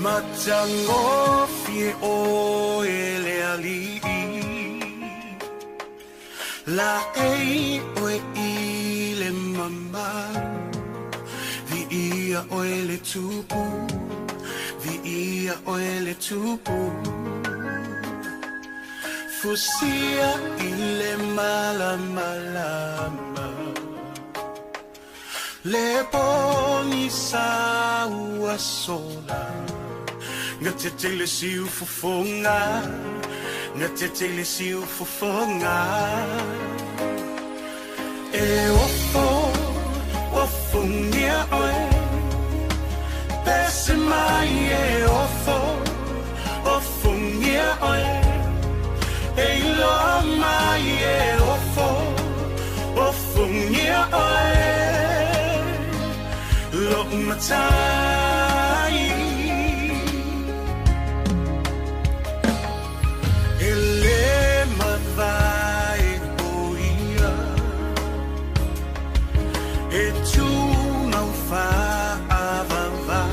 Matagofie oe le ali'i, laei oe i le mamalu, viia oe le Tupu, viia oe le Tupu. Fusia i le malamalama, le pogisa ua sola, gatete i le siufofoga, gatete i le siufofoga. E ofo ofogia oe, pese mai e ofo ofogia oe, e iloa mai e ofo ofogia oe, lo'u matai. E lē mavae o ia, e tumau faavava,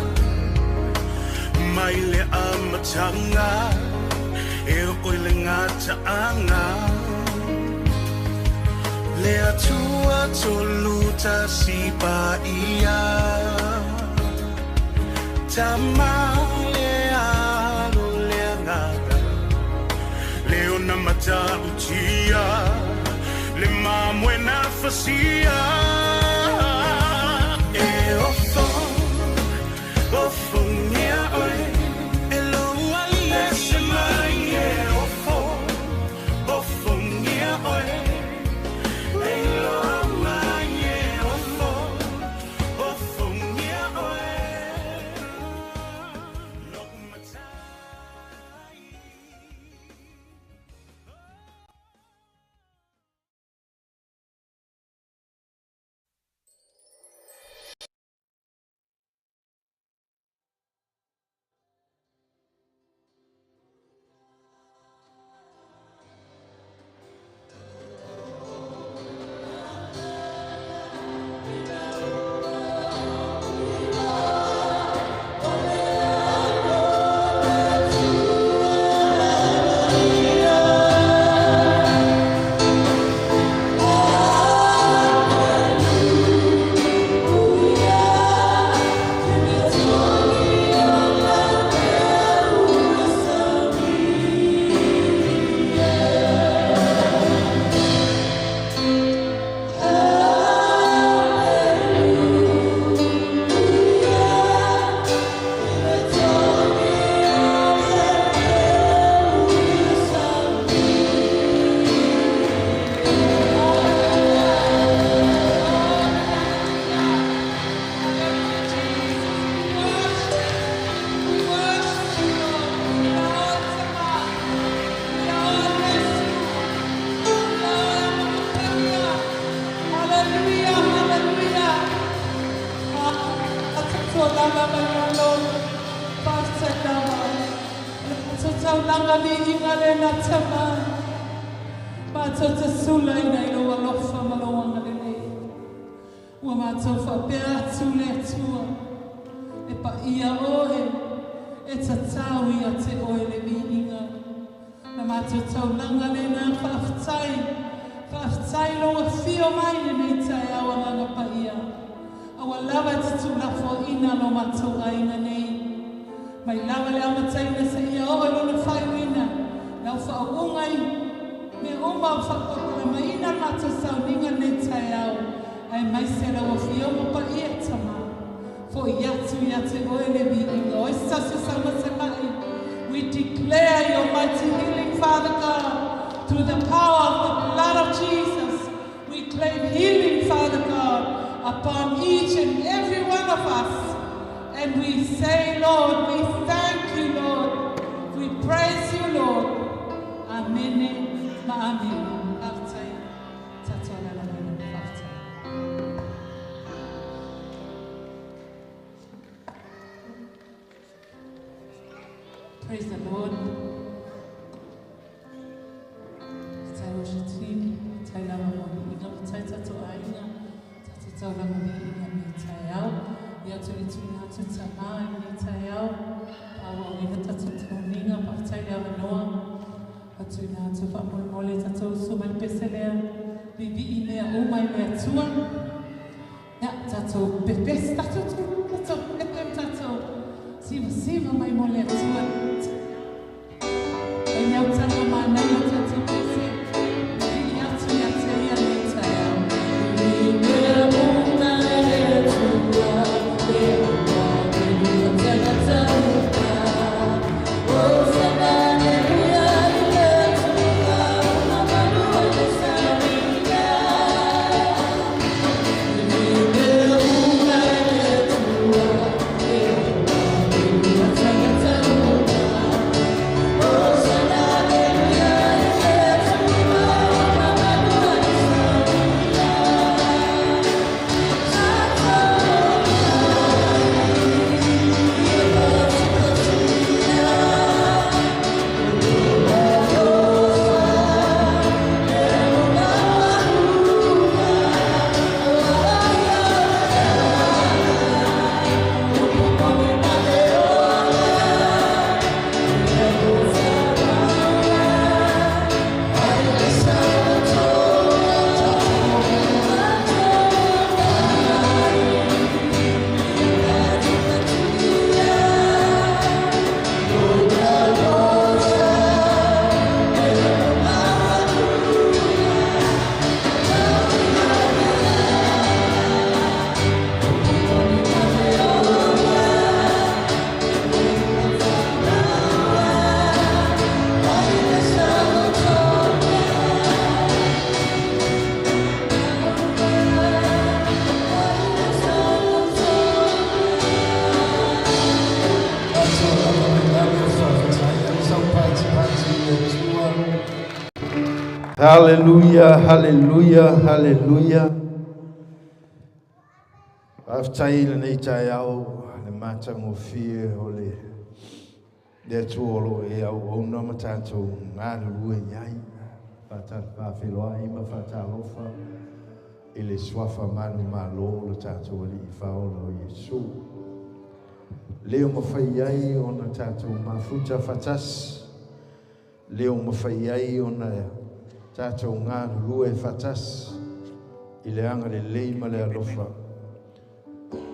mai le amataga e oo i le gata'aga, le Atua tolu tasi paia, Tama le Alo le Agaga, le ona mata'utia, le mamoe na fasia. E ofo ofogia oe, e lou ali'i, pese mai e ofo ofogia oe, e iloa mai e ofo ofogia oe, lo'u matai. Hallelujah, hallelujah. Taulaga viiga lena Tama, matou tasula ina i lou alofa ma lou agalelei. Ua matou faapea atu le Atua e paia oe, e tatau ia te oe le viiga. Na matou taulaga lena faafetai, faafetai lou afio mai lenei taeao Agaga Paia. Aua lava e te tuulafoaina lo matou aiga nei. Mai lava le amataina seia oo i lona faaiuina, lau faauuga i mea uma o faapapalamaina le matou sauniga lenei taeao, aemaise lau afioga paia Tama. Fo'i atu ia te oe le viiga. O se tasi o saumasemai. We declare your mighty healing, Father God, through the power of the blood of Jesus. We claim healing, Father God, upon each and every one of us. And we say, Lord, we thank you, Lord. We praise you, Lord. Amene ma amene. Faafetai. Tatou alalalela. Faafetai. Praise the Lord. Faafetai worship team. Faafetai lava mo viiga. Faafetai tatou aiga. Tatou taulaga viiga lenei taeao. Ia te le tuina atu Tama i lenei taeao. Faaauauina tatou tauniga, faafetai le avanoa ua tuuina atu faamolemole tatou uso mai le pese lea, viivii mea uma i le Atua. Ia, tatou pepesi, tatou tatou pepe ma tatou sivasiva mai mo le Atua. E le autaga manaia o tatou pese, vivii atu ia te ia lenei taeao. Vivii mea uma i le Atua, le Haleluia, haleluia, haleluia. Faafetai i lenei taeao le matagofie o le le Atua o lo o e auauna ma tatou galulue i ai. Faafeiloai ma faatalofa i le suafa manumalo o le tatou Alii Faaola o Iesu. Leo mafai ai ona tatou mafuta faatasi, leo mafai ai ona tatou galulue faatasi i le agalelei ma le alofa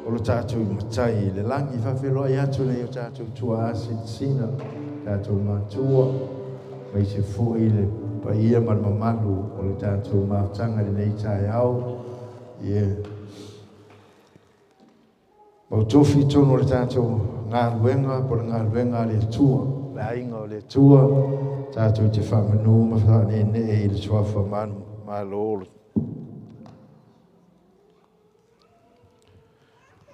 o lo tatou Matai i le lagi. Faafeiloai atu nei o tatou tuaa sinasina, tatou matua, maise foi le paia ma le mamalu o le tatou mafutaga i lenei taeao. Ia mautofi i totonu o le tatou galuega po o le galuega a le Atua, le aiga o le Atua, tatou te faamanu ma faaneenee i le suafa manumalo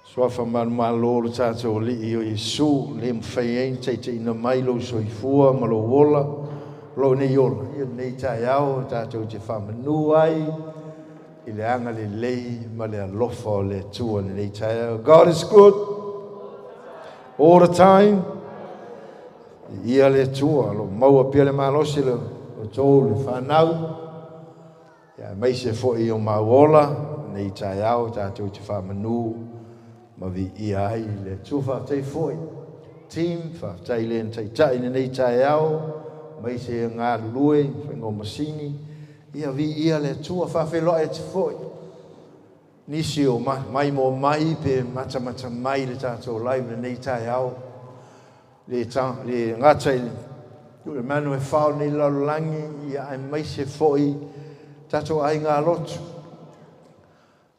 Suafa manumalo o lo tatou Alii o Iesu, le mafai ai ona taitaiina mai lou soifua ma lou ola, lou nei ola, ia lenei taeao tatou te faamanu ai i le agalelei ma le alofa o le Atua i lenei taeao. God is good all the time. Ia le Atua, lo maua pea le malosi le outou le fanau, Ia aemaise foi o mau ola nei taeao tatou te faamanu ma viia ai le Atua. Faafetai foi team, faafetai i le na taitai lenei taeao, aemaise e galulue i faiga o masini. Ia viia le Atua. Faafeiloai atu foi nisi o mai mo mai pe matamata mai le tatou live lenei taeao. Le le gata i le manu e fao nei lalolagi, ia aemaise foi tatou aiga lotu.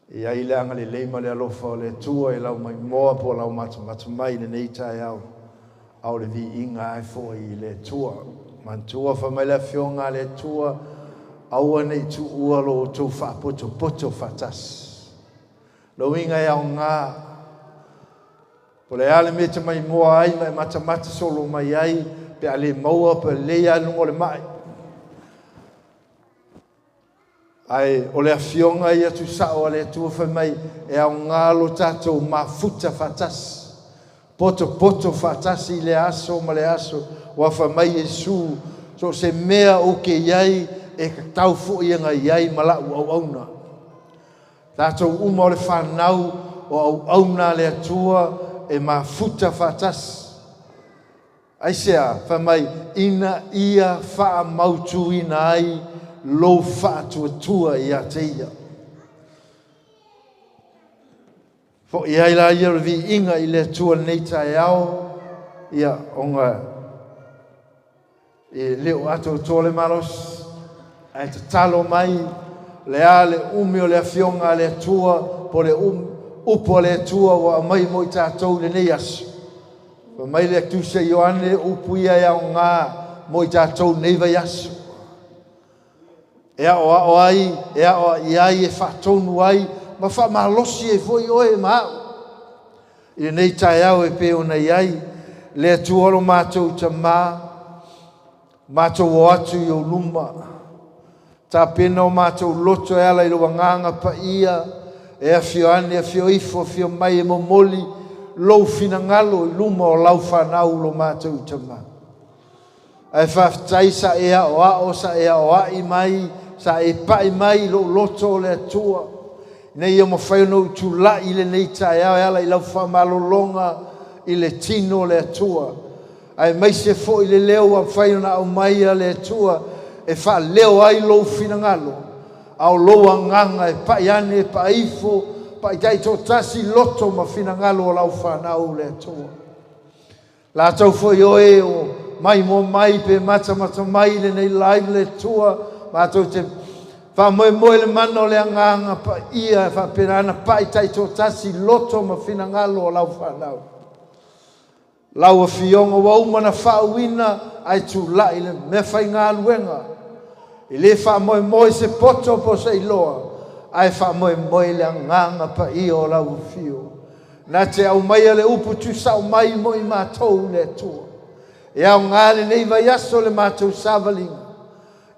E ai le agalelei ma le alofa o le Atua i lau maimoa po o lau matamata mai i lenei taeao, a o le viiga ai foi i le Atua. Manatua fai mai le afioga a le Atua, aua ne i tuua lo outou faapotopoto faatasi. Lou uiga e aoga, po o le a le mea e te maimoa ai ma e matamata solo mai ai, pe a le maua pe lelei lava i luga o le mai. Ae o le afioga ia tuusao a le Atua fai mai, e aoga lo tatou mafuta faatasi, potopoto faatasi i le aso ma le aso. Ua fai mai Iesu, so o se mea ou te i ai, e tatau foi ona i ai ma lau auauna. Tatou uma o le fanau o auauna a le Atua e mafuta faatasi. Aisea? Fai mai, ina ia faamautuina ai lou faatuatua ia te ia. Fo'i ai la ia o le viiga i le Atua i lenei taeao, ia, ona e le o atoatoa le malosi, ae tatalo mai, o le a le umi o le Afioga a le Atua, po o le upu a le Atua ua aumai mo i tatou i lenei aso. Fai mai le Tusi a Ioane, upu ia e aoga mo i tatou i lenei vaiaso. E aoao ai, e aoai ai, e faatonu ai, ma faamalosi ai foi oe ma au i lenei taeao e pei ona i ai le Atua o lo matou Tamā, matou o atu i ou luma, tapena o matou loto e ala i lou Agaga Paia, e afio ane, afio ifo, afio mai e momoli lou finagalo i luma o lau fanau lo matou Tamā. Ae faafetai sa e aoao, sa e aoai mai, sa e pai mai i lou loto o le Atua, ina ia mafai ona ou tulai i lenei taeao e ala i lau faamalologa i le tino o le Atua, aemaise foi le leo ua mafai ona aumaia le Atua e faaleo ai lou finagalo, a o lou agaga e pai ane, pai ifo, pai taitoatasi loto ma finagalo o lau fanau le Atua. Latou foi o e o maimoa mai pe matamata mai i lenei live le Atua, matou te faamoemoe i le mana o le Agaga Paia e faapena ona pai taitoatasi loto ma finagalo o lau fanau. Lau Afioga ua uma ona faauuina ae tulai le meafaigaluega. E le faamoemoe se poto po o se iloa, ae faamoemoe i le Agaga Paia o lau Afio. Na te aumaia le upu tuusao mai mo i matou le Atua. E aoga lenei vaiaso le matou savaliga,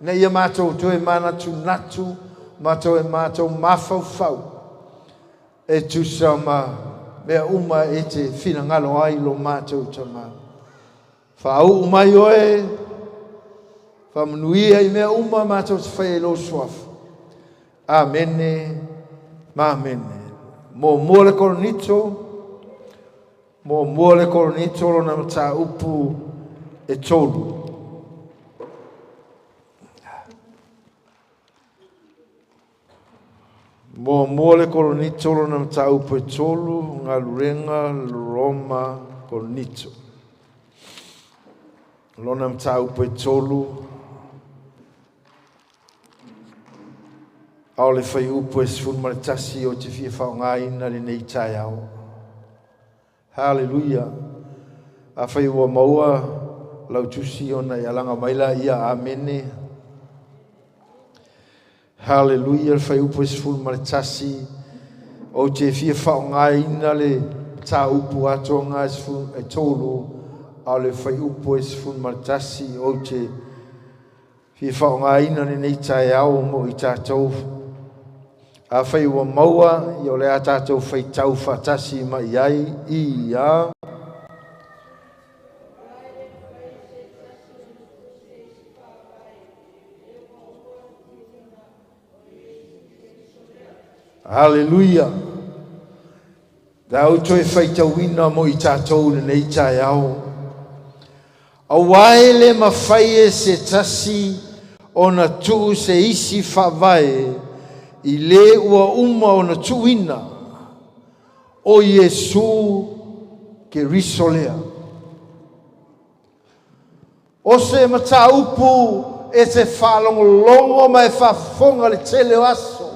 ina ia matou toe manatunatu ma toe matou mafaufau e tusa ma mea uma e te finagalo ai lo matou Tamā. Faauu mai oe, faamanuia i mea uma matou te faia i lou suafa. Amene ma amene. Muamua le Korinito, muamua le Korinito lona mataupu e 3. Muamua le Korinito lona mataupu e 3, Galuega Roma Korinito. Lona mataupu e 3, a o le fuaiupu e 11 o te fia faaaogaina lenei taeao. Haleluia! Afai ua maua lau tusi ona e alaga mai la ia amene. Haleluia! Le fuaiupu e 11 ou te fia faaaogaina le mataupu atoaga e 3, a o le fuaiupu e 11 ou te fia faaaogaina lenei taeao mo i tatou. Afai ua maua, ia o le a tatou faitau faatasi mai ai ia. Haleluia! Da ou toe faitauina mo i tatou lenei taeao. Aua e le mafai e se tasi ona tuu se isi faavae i le ua uma ona tuuina, o Iesu Keriso lea. O se mataupu e te faalogologo ma e faafofoga le tele o aso.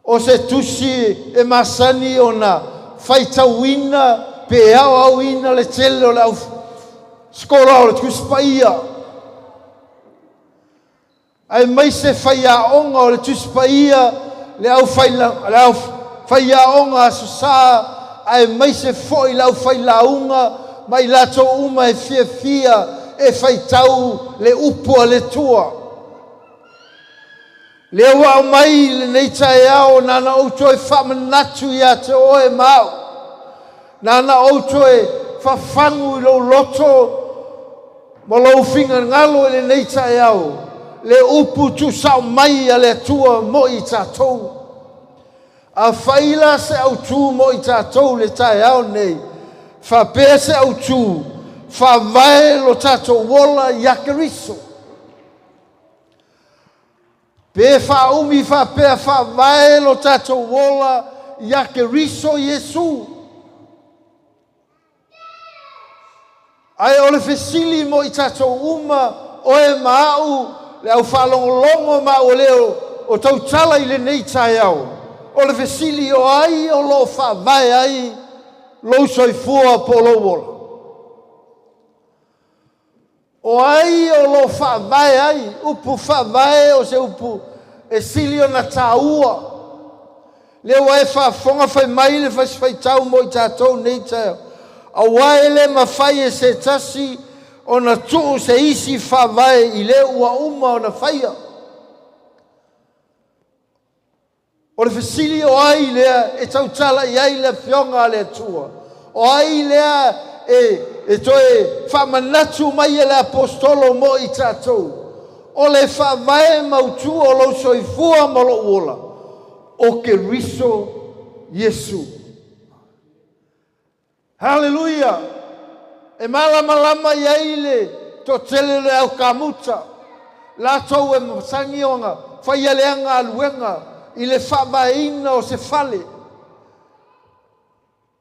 O se tusi e masani ona faitauina pe aoaoina le tele o le au sikola o le Tusi Paia, aemaise faiaoga o le Tusi Paia, le au faiaoga Aso Sa, aemaise foi le aufailauga ma i latou uma e fiafia e faitau le upu a le Atua. Lea ua aumai lenei taeao na ona ou toe faamanatu ia te oe ma au, na ona ou toe fafagu i lou loto ma lou finagalo i lenei taeao, le upu tuusao mai a le Atua mo i tatou. Afai la se autu mo i tatou le taeao nei, faapea se autu, faavae lo tatou ola ia Keriso. Pe faaumi faapea faavae lo tatou ola ia Keriso Iesu. Ae o le fesili mo i tatou uma, oe ma a'u, le au faalogologo ma a'u o le o tautala i lenei taeao, o le fesili o ai o loo faavae ai lou soifua po o lou ola? O ai o loo faavae ai? Upu faavae o se upu e sili ona tāua. Lea ua e faafofoga fai mai le fasifaitau mo i tatou nei taeao. Auā e le mafai e se tasi ona tuu se isi faavae i le ua uma ona faia. O le fesili o ai lea e tautala i ai le Afioga a le Atua? O ai lea e toe faamanatu mai e le Aposetolo mo i tatou? O le faavae mautū o lou soifua ma lou ola, o Keriso Iesu. Haleluia! E malamalama i ai le toatele o le au kamuta, latou e masani ona faia lea galuega i le faavaeina o se fale.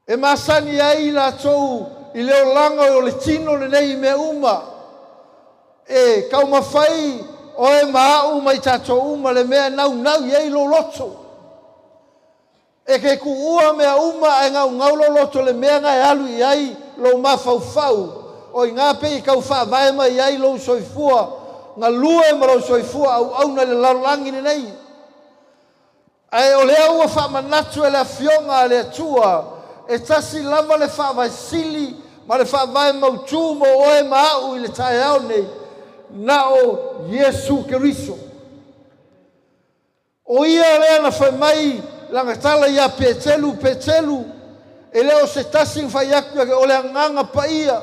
E masani ai latou i le olaga o le tino lenei i mea uma. E taumafai oe ma a'u ma i tatou uma le mea e naunau i ai lou loto. E ke tuua mea uma ae gaugau lou loto le mea na e alu i ai lou mafaufau. O i ina pe i tau faavae mai ai lou soifua, galue ma lou soifua auauna i le lalolagi lenei. Ae o lea ua faamanatu e le Afioga a le Atua, e tasi lava le faavae sili ma le faavae mautū mo oe ma a'u i le taeao nei, na o Iesu Keriso. O ia lea na fai mai lana tala ia Petelu, Petelu, e le o se tasi na fai atu ia o le agaga paia,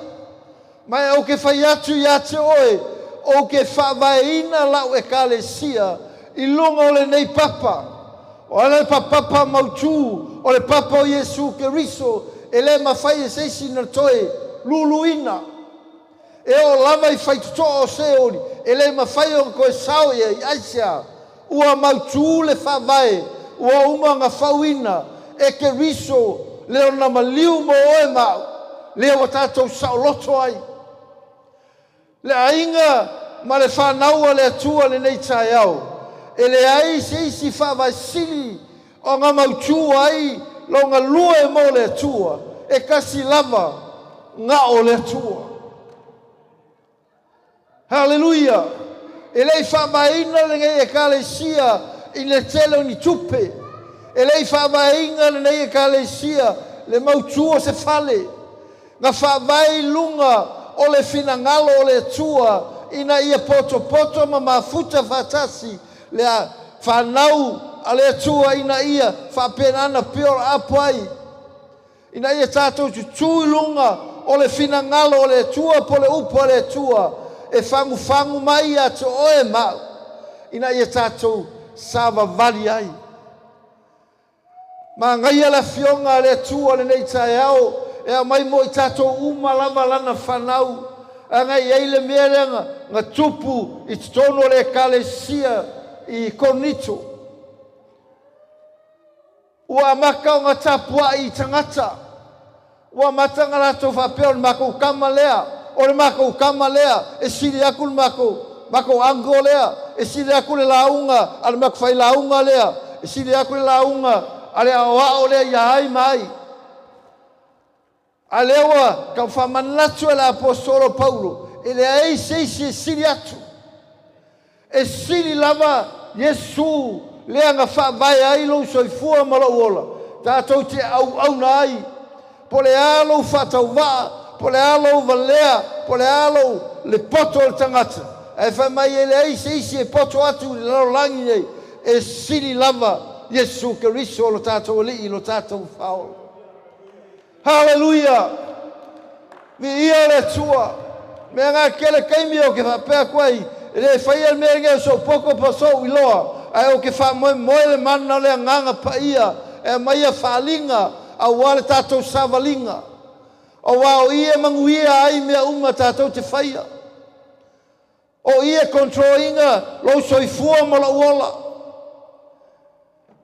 ma e ou te fai atu ia te oe, ou te faavaeina lau ekalesia i luga o lenei papa. O le papapa mautū, o le papa o Iesu Keriso, e le mafai e se isi na toe luluina. E o lava i faitotoa o Seoli, e le mafai ona toe sao ia i aisea. Ua mautū le faavae, ua uma ona fauina e Keriso le ona maliu mo oe ma a'u, lea ua tatou saoloto ai. Le aiga ma le fanau a le Atua lenei taeao, e leai se isi faavae sili ona mautū ai lou galue mo le Atua, e tasi lava na o le Atua. Haleluia! E le i faavaeina lenei ekalesia i le tele o ni tupe. E le i faavaeina lenei ekalesia le mautū o se fale. Na faavae i luga o le finagalo o le Atua ina ia potopoto ma mafuta faatasi le fanau a le Atua ina ia faapena pea o apo ai. Ina ia tatou tutū i luga o le finagalo o le Atua po le upu a le Atua e fagufagu mai ia te oe ma a'u, ina ia tatou savavali ai. Magaia le Afioga a le Atua lenei taeao e aumai mo i tatou uma lava lana fanau. Agai ai le mea lea na tupu i totonu o le ekalesia i Korinito. Ua amata ona tapuai i tagata. Ua amata ona latou faapea o le matou tama lea, o le matou tama lea, e sili atu le matou uncle lea, e sili atu le lauga a le matou failauga lea, e sili atu le lauga a le aoao lea ia ai ma ai. A lea ua tau faamanatu e le Aposetolo Paulo, e leai se isi e sili atu. E sili lava Iesu lea na faavae ai lou soifua ma lou ola. Tatou te auauna ai. Po le a lou faatauvaa, po le a lou valea, po le a lou le poto o le tagata. Ae fai mai e leai se isi e poto atu i le lalolagi nei, e sili lava Iesu Keriso lo tatou Alii lo tatou Faaola. Haleluia! Viia le Atua. Mea ngā kele kaimi o ke faapea atu ai, e le faia le mea lenei o sou poto po o sou iloa, ae ou te faamoemoe le mana o le agaga paia e aumaia faaaliga auā le tatou savaliga. Auā o i e manuia ai mea uma tatou te faia. O i e control ina lou soifua ma lou ola.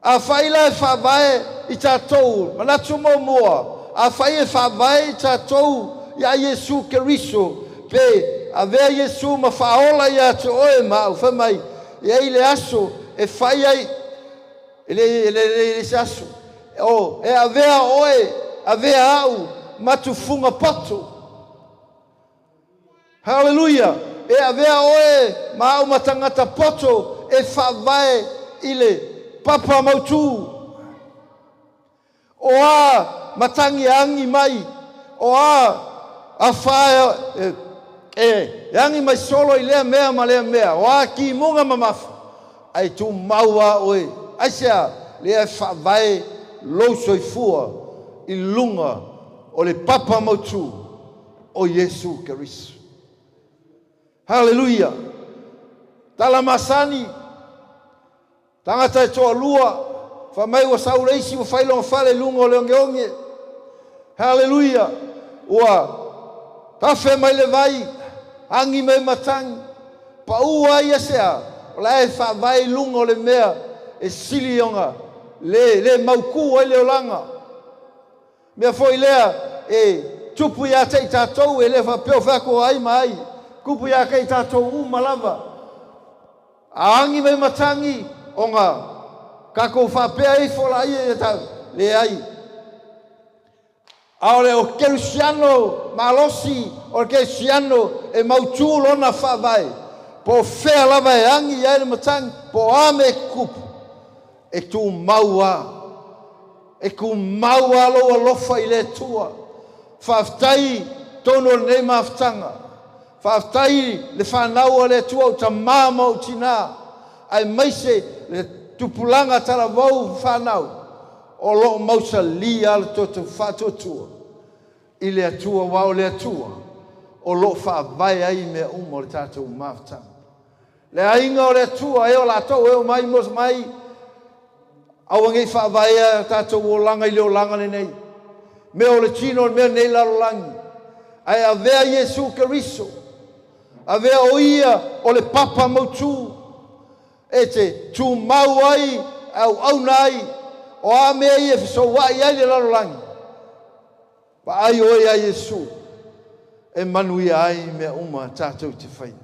Afai la e faavae i tatou, manatu muamua, afai e faavae i tatou iā Iesu Keriso, pe avea Iesu ma faaola ia te oe ma au, fai mai, e i ai le aso e fai ai, e le, e le, le, le se aso, o, e avea oe, avea au, ma tufuga poto. Haleluia! E avea oe ma au ma tagata poto e faavae i le papa mautū. O a matagi e agi mai, o a afa e, e, e agi mai solo i lea mea ma lea mea, o a timuga mamafa, ae tumau lava oe. Aisea? Lea e faavae lou soifua i luga o le papa mautū o Iesu Keriso. Haleluia! Tala masani, tagata e toalua, fai mai ua sau le isi ua fai lona fale i luga o le ogeoge. Haleluia! Ua tafe mai le vai, agi mai matagi, pau ai ia sea, o la e faavae i luga o le mea e sili ona le, le mautū ai le olaga. Mea foi lea e tupu ia te i tatou, e le faapea o fai atu o ai ma ai, tupu ia te i tatou uma lava. A agi mai matagi, ona tatou faapea ifo laia ia ta, leai. A o le o kerisiano malosi, o le kerisiano e mautū lona faavae, po o fea lava e agi i ai le matagi, po o a mea e tutupu, e tumau lava. E tumau lava lou alofa i le Atua. Faafetai tonu o lenei mafutaga. Faafetai le fanau a le Atua o tama ma ou tina, aemaise le tupulaga talavou fanau o lo o mausali lava le toto faatuatua i le Atua, aua o le Atua o lo o faavae ai mea uma o le tatou mafutaga. Le aiga o le Atua e o latou e o mai mai, aua nei faavaea tatou olaga i le olaga lenei, mea o le tino o le mea nei lalolagi, ae avea Iesu Keriso, avea o ia o le papa mautū, e te tumau ai, auauna ai, o a mea ia e fesoua'i ai le lalolagi, vaai oe iā Iesu, e manuia ai mea uma tatou te faia.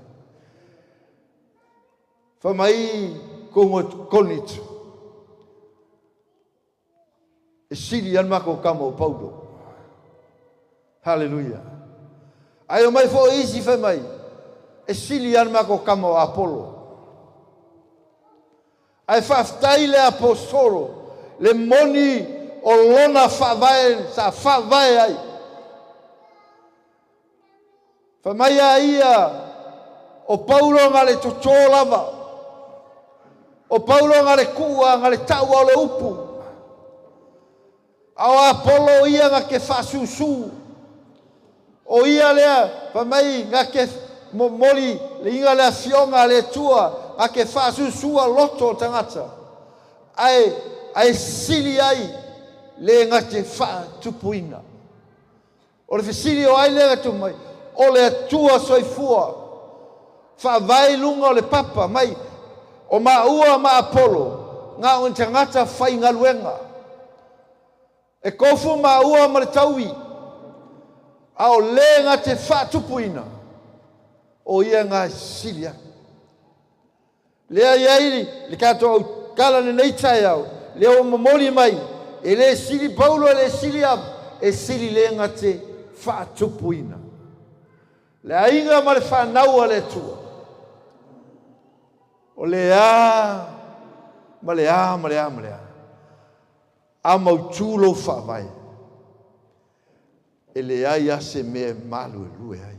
Fai mai kongo Korinito, e sili lava le matou tama o Paulo. Haleluia. Ae omai foi isi fai mai, e sili lava le matou tama o Apolo. Ae faafetai le aposolo, le moni o lona faavae sa faavae ai. Fai mai a ia, o Paulo na le totō lava, o Paulo na le kuʻu a na le taʻu a o le upu, a o Apolo ia na te faasusū. O ia lea, fai mai na te momoli le iga le afioga a le Atua, na te faasusua loto o tagata, ae ae sili ai le na te faatupuina. O le fesili o ai lea na tuu mai? O le Atua soifua. Faavae i luga o le papa mai o maua ma Apolo, na o ni tagata faigaluega. E kofu maua ma le taui, a o le na te faatupuina, o ia na e sili atu. Lea e i ai le tatou aukala lenei taeao, lea ua momoli mai, e le sili Paulo, e le sili Apo, e sili le na te faatupuina. Le aiga ma le fanau a le Atua, o le a ma le a ma le a ma le a, a mautū lou faavae, e leai lava se mea e maluelue ai.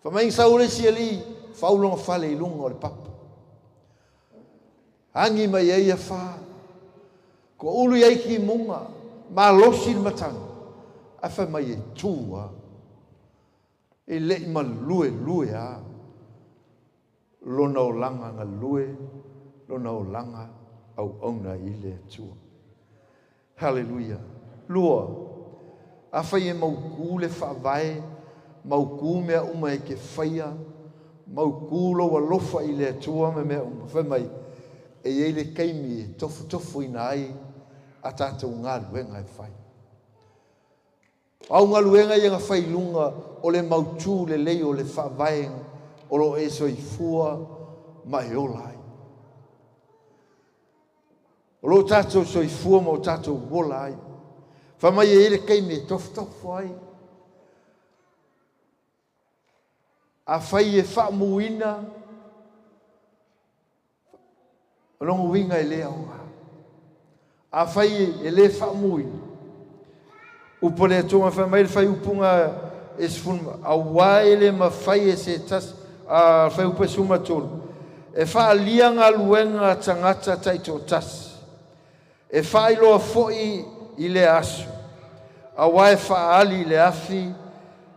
Fai mai sau le isi alii, fau lona fale i luga o le papa. Agi mai ai ia fa. Toaulu i ai timuga, malosi le matagi, ae fai mai e tū lava. E le i maluelue lava lona olaga galue, lona olaga auauna i le Atua. Haleluia. Lua, Afai e mautū le faavae, mautū mea uma e te faia, mautū lou alofa i le Atua ma mea uma, fai mai, e i ai le taimi e tofutofuina ai a tatou galuega e fai. O au galuega ia na fai i luga o le mautū lelei o le faavae o lo o e soifua ma e ola ai. O lo o tatou soifua ma o tatou ola ai. Fai mai e i ai le taimi e tofotofo ai. Afai e faamuina, o lona uiga e le aoga. Afai e le faamuina, upu a le Atua fai mai le faaiupuga e 10, auā e le mafai e se tasi, faaiupu e 13, e faaalia galuega a tagata taitoatasi, e faailoa foi i lea aso, auā e faaali i le afi,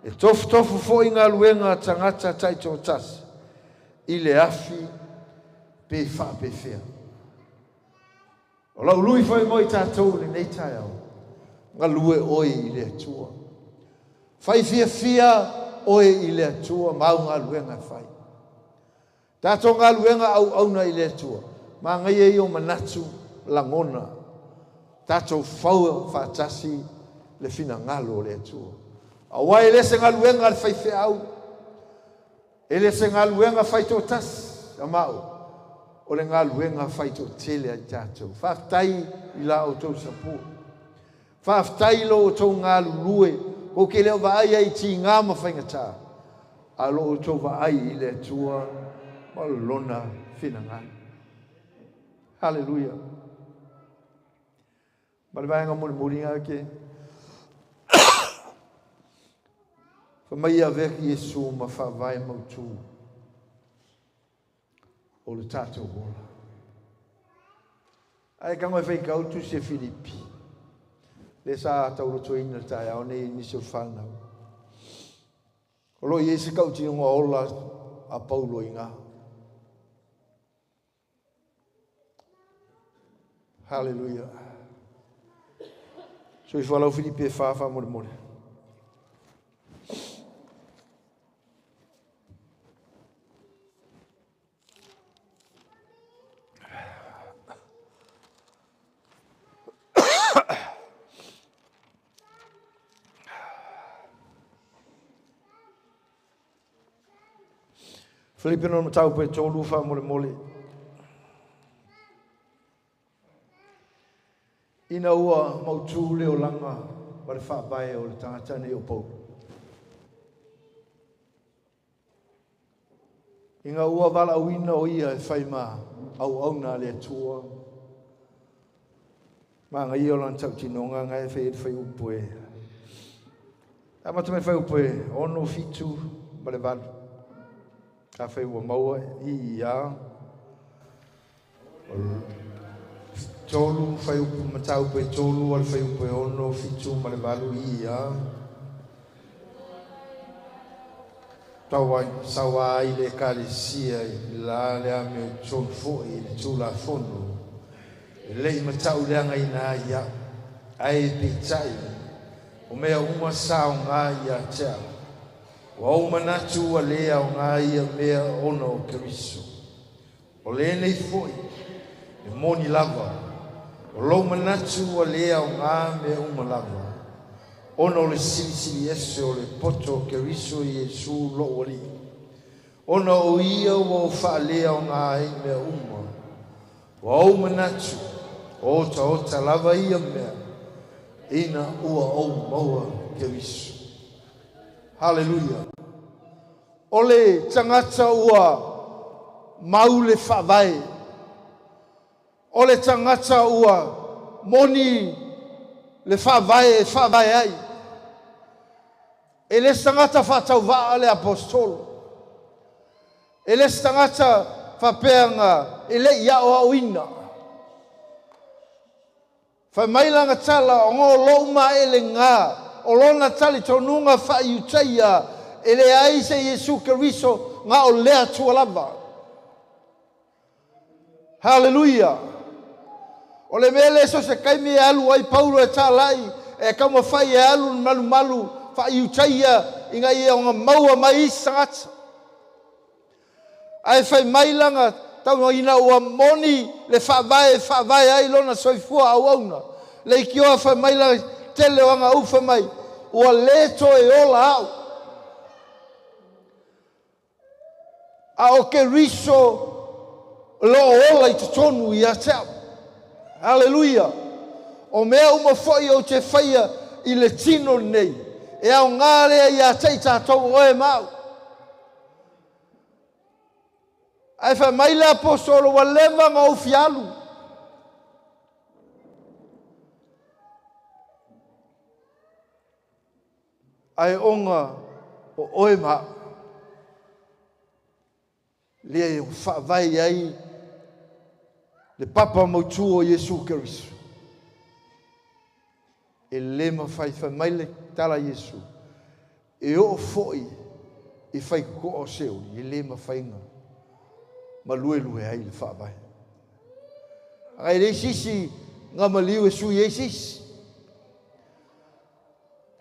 e tofutofu foi galuega a tagata taitoatasi i le afi pe faapefea. O lau lui fai mo i tatou i lenei taeao, galue oe i le Atua. Fai fiafia oe i le Atua ma au galuega e fai. Tatou galuega auauna i le Atua, manaia ia o manatu lagona, tatou fau faatasi le finagalo o le Atua. Auā e le se galuega a le faifeau, e le se galuega faitoatasi a mao, o le galuega faitoatele a i tatou. Faafetai i la outou sapua. Faafetai i lo outou galulue, kou te le o vaai ai i tiga ma faigata, a lo outou vaai i le Atua ma lona finagalo. Haleluia. Ma le vaega mulimuli ngā ke. Fai mai ia avea Iesu ma faavae mautū o le tatou ola. Ae tago e faitau le tusi a Filipi, lea sa taulotoina le taeao nei i nisi o fanau. O lo o i ai se tautinoga ola a Paulo i ina. Haleluia. Soifua lau Filipi e 4 faamolemole. Filipi no mataupu e 3 faamolemole. Ina ua mautū le olaga ma le faavae o le tagata nei o Paulo. Ina ua valaauina o ia e fai ma auauna a le Atua, manaia o lana tautinoga nga e fai ai le faaiupu e amata mai le faaiupu e 6, 7 ma le 8. Afai ua maua i ia 3 faaiupu mataupu e 3 o le faaiupu e 6, 7 ma le 8 i ia tau saua ai le ekalesia i la le amiotonu foi i le Tulafono e le i matauleagaina ai au, ae peitai o mea uma sa aoga ia te au, ua ou manatu ua le aoga ia mea ona o Keriso. O lenei foi e moni lava, o lou manatu ua le aoga mea uma lava, ona o le silisili ese o le poto o Keriso Iesu lou Alii, ona o ia ua ou faaleaoga ai mea uma. Ua ou manatu, o otaota lava ia mea, ina ua ou maua Keriso. Haleluia. O le tagata ua mau le faavae, o le tagata ua moni le faavae e faavae ai. E le se tagata faatauvaa le apostolo. E le se tagata faapea e le i aoaoina. Fai mai lana tala, o lou maelega, o lona talitonuga faaiutaia, e leai se Iesu Keriso na o le Atua lava. Haleluia. O le mea le so se taimi e alu ai Paulo e talai e taumafai e alu le malumalu faaiutaia ina ia ona maua mai isi tagata. Ae fai mai lana tauga ina ua moni le faavae e faavae ai lona soifua auauna. Leitioa fai mai lana tele o ana upu fai mai, ua le toe ola au. A o Keriso o lo o ola i totonu ia te au. Aleluia! O mea uma foi ou te faia i le tino lenei, e aoga lea ia te i tatou o oe ma au. Ae fai mai le aposolo, ua leva ona ou fia alu. Ae ona o oe ma au, lea e faavae ai le papa mautu o Iesu Keriso. E le mafai, fai mai le tala a Iesu, e oo foi i faitotoa o Seoli, e le mafai ona maluelue ai le faavae. Ae leai se isi na maliu e sui ai se isi.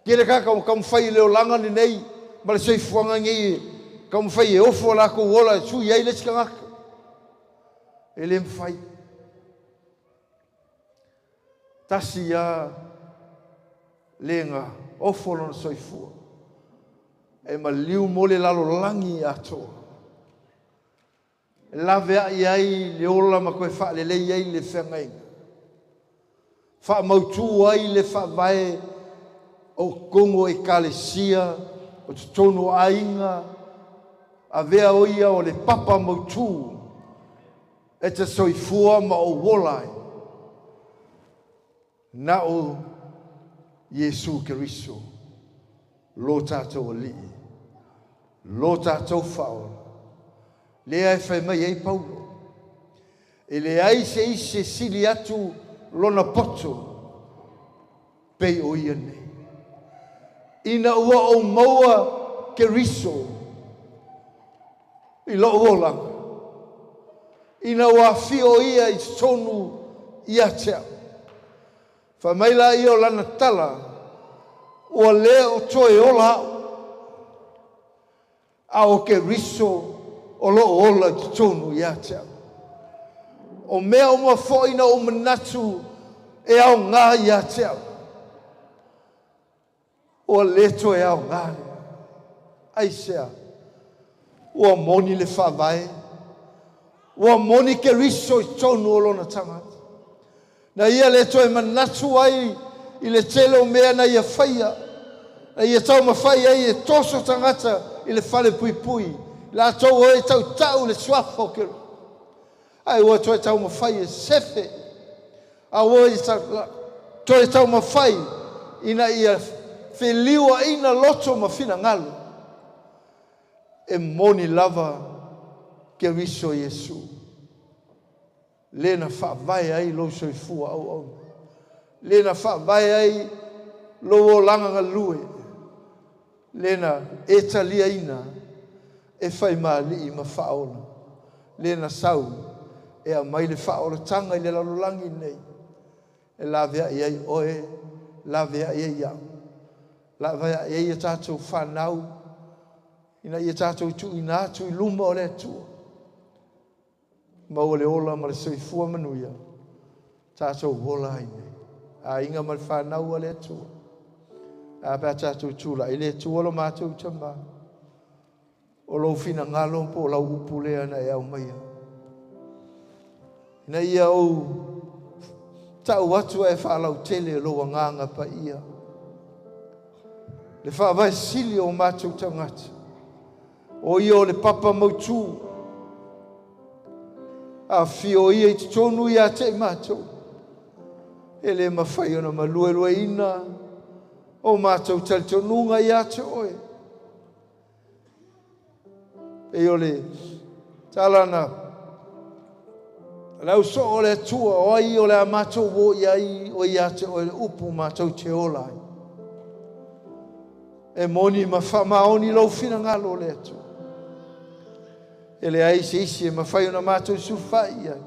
Tele tagata ua taumafai i le olaga lenei ma le soifuaga lenei e taumafai e ofo o latou ola e sui ai le isi tagata. E le mafai. Tasi lava le na ofo lona soifua e maliu mo le lalolagi atoa. E laveai ai le ola ma toe faalelei ai le feagaiga. Faamautu ai le faavae o totonu o ekalesia, o totonu o aiga, avea o ia o le papa mautu e te soifua ma ou ola ai. Na o Iesu Keriso, lo tatou Alii, lo tatou Faaola, lea e fai mai ai Paulo, e leai se isi e sili atu lona poto pei o ia nei. Ina ua ou maua Keriso i lou olaga, ina ua afio ia i totonu ia te au. Fai mai laia o lana tala, ua le o toe ola au, a o Keriso o lo o ola i totonu ia te au. O mea uma foi na ou manatu e aoga ia te au, ua le toe aoga lea. Aisea? Ua moni le faavae, ua moni Keriso i totonu o lona tagata. Na ia le toe manatu ai i le tele o mea na ia faia, na ia taumafai ai e toso tagata i le fale puipui, latou o e tautau le suafa o Keriso. Ae ua toe taumafai e sefe, a ua toe taumafai ina ia feliuaina loto ma finagalo, e moni lava Keriso Iesu, le na faavae ai lou soifua auauna, le na faavae ai lou olaga galue, le na e taliaina e fai ma alii ma faaola, le na sau e aumai le faaolataga i le lalolagi lenei, e laveai ai oe, laveai ai au, laveai ai a tatou fanau, ina ia tatou tuuina atu i luma o le Atua, maua le ola ma le soifua manuia, tatou ola ai nei. Aiga ma le fanau a le Atua. A pe a tatou tulai le Atua lo matou Tama, o lou finagalo po o lau upu lea na e aumaia. Ina ia ou tau atu ae faalautele lou agaga paia. Le faavae sili o matou tagata, o ia o le papa mautu, afio ia i totonu ia te i matou, e le mafai ona maluelueina o matou talitonuga ia te oe. Pei o le tala na le ausoo o le Atua, o ai o le a matou o i ai, o ia te oe le upu matou te ola ai. E moni ma faamaoni lou finagalo o le Atua. E leai se isi e mafai ona matou sulufai ai,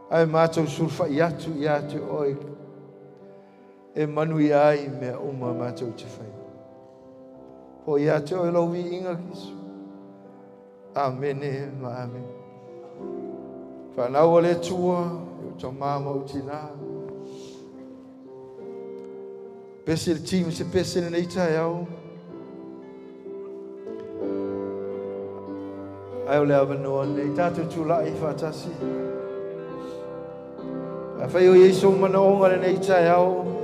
ae matou sulufai atu ia te oe. E manuia ai mea uma matou te fai. Po ia te oe lau viiga Iesu. Amene ma amene. Whanau o le Atua, e o tamā ma o tinā. Pese le team se pese lenei taeao. Ai o le avanoa nei tātou tūla'i whaatasi. A whai o Iesu manaonga lenei taeao.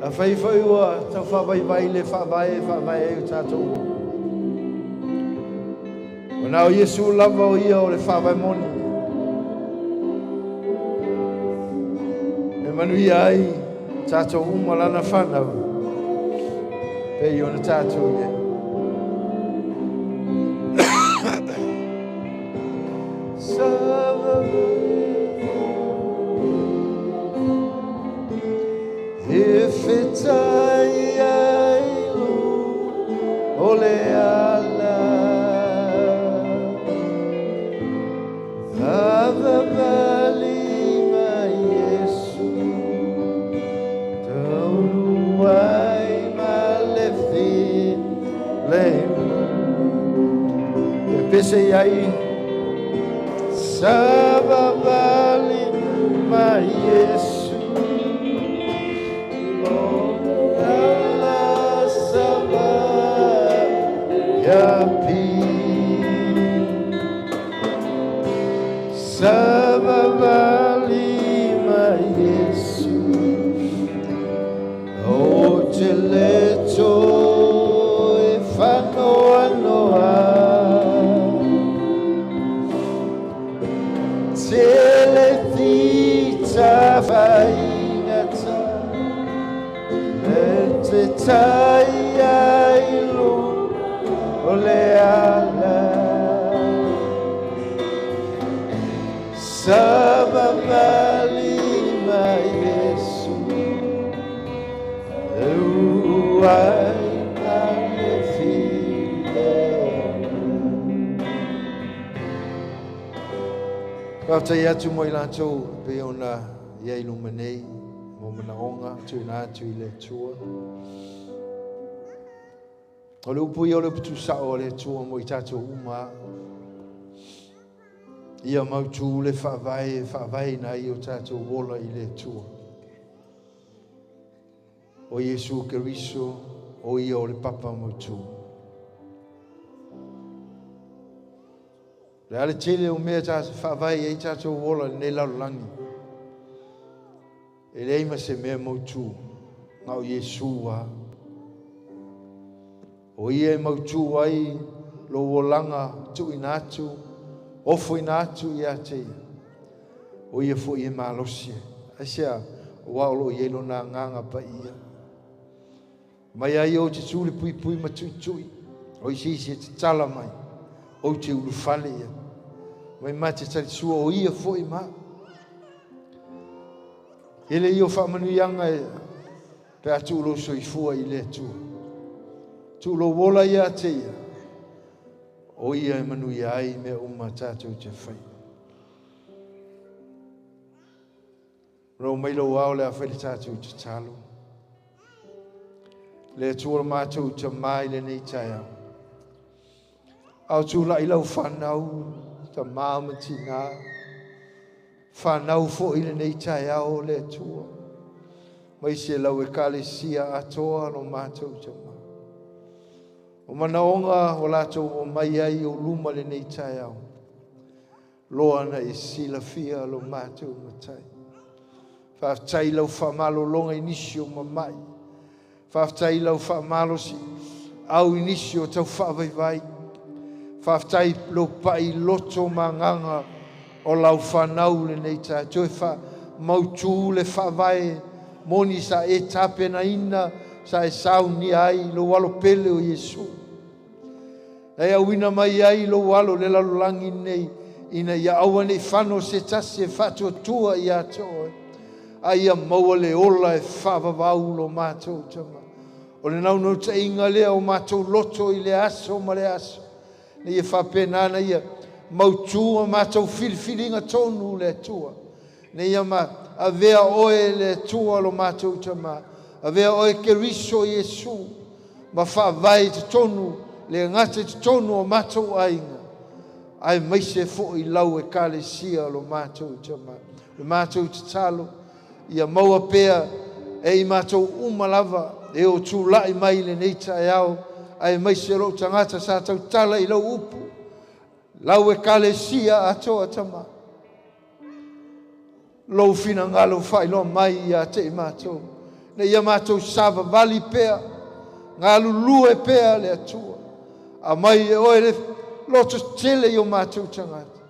A whai whai ua tau whawai le whawai whawai e o tātou. O nā o Iesu lava o ia o le whawai moni. E manuia ai tātou uma lana whanau. Pe i ona tātou ia. E fetai ai lu o le ala Avavali ma Iesu Taulu ai ma le filemu E pese ai Savavali ma Iesu Savavali ma Iesu O te leto e whanoanoa Te le tita whaingata E te tai ai lu o le ala Savavali ma Iesu Eu ai ma le filemu Whaatai atu mo i lātou pe ona ia i luma nei mo manaonga tūna atu i le Atua. O le upu ia o le upu sao o le Atua mo i tātou uma. Ia mautu le whaavae, whaavae nā i o tātou wola i le Atua. O Iesu Keriso, o ia o le papa mautu. Le ale tele o mea tā whaavae i tātou wola nei lalolagi. E leai ma se mea mautu, ngā o Iesu a. O ia e mautu ai lo wolanga tuina atu, ofo ina atu ia te ia. O ia fo i e malosi. Aisea, o wao lo i e lona nganga pa ia. Mai ai o te tūle pui pui ma tui tui. O i sisi e te tala mai. O te ulufale ia. Mai ma te tali sua o ia fo i ma. Ele i o whaamanuianga e pe atu ulo soifua i le Atua. Tū lo wola ia te ia. O ia e manuia ai mea uma tātou te whai. Rau mai lau ao le a whai le tātou te talo. Le Atua le mātou te mai le nei taeao. Au tū lai lau whanau, ta māma tina. Whanau fo i le nei taeao le Atua. Mai se lau e kalesia atoa lo mātou te mai. O manaonga o lātou o mai ai o luma le nei taeao. Loa na e silafia lo mātou matai. Whaaftai lau whamalolonga i nisi o mamai. Whaaftai lau whamalosi au i nisi o tau whaavaivai. Whaaftai lo pai loto manganga o lau whanau le nei tae. Toe wha mautu le whaavae moni sa e tapena ina sa e sauni ai lo walo pele o Iesu. Nei au ina mai ai lo walo le lalolagi nei ina ia aua nei whano se tasi e whaatuatua i a te oe. A ia maua le ola e whaavavau lo mātou tama. O le naunau tainga lea o mātou loto i le aso ma le aso. Nei e whaapena ia mautū ma matou filifiliga tonu le Atua. Ina ia ma avea oe le Atua lo matou Tamā, avea oe Keriso Iesu ma faavae i totonu, le gata i totonu o matou aiga, aemaise foi lau Ekalesia lo matou Tamā. Le matou tatalo, ia maua pea e i matou uma lava e o tulai mai i lenei taeao, aemaise lou tagata sa tautala i lau upu, lau Ekalesia atoa Tamā. Lou finagalo faailoa mai ia te i matou, ina ia matou savavali pea, galulue pea le Atua. Aumai e oe le loto tele i o matou tagata,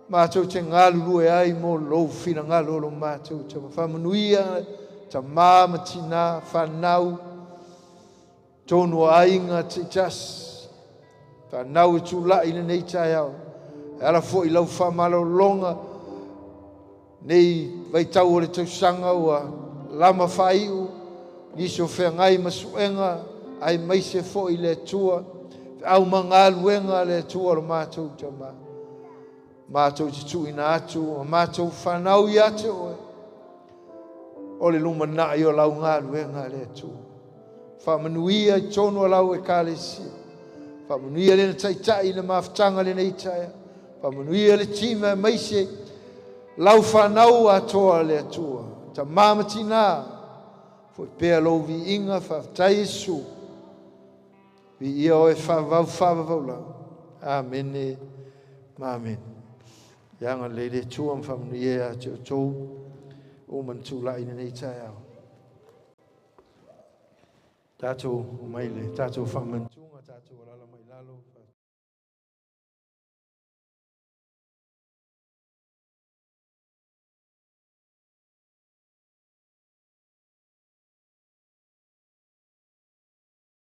matou te galulue ai mo lou finagalo o lo matou Tama. Faamanuia tamā ma tinā, fanau, tonu o aiga taitasi, fanau e tulai i lenei taeao, e ala foi i lau faamalologa, nei vaitau o le tausaga ua lama faaiu, nisi o feagai ma suega, aemaise foi le Atua, feau ma galuega le Atua o lo matou Tamā. Matou te tuuina atu o matou fanau ia te oe, o le lumanai o lau galuega le Atua. Faamanuia i totonu o lau Ekalesia. Faamanuia lena taitai i le mafutaga lenei taeao. Faamanuia le tima aemaise lau fanau atoa le Atua. Tamā ma tinā, foi pea lou viiga, faafetai Iesu. Viia oe faavavau faavavau lava. Amene ma amene. Ia agalelei le Atua ma faamanuia ia te outou uma na tulai i lenei taeao. Tatou omai le tatou faamanatuga, tatou alaala mai lalo.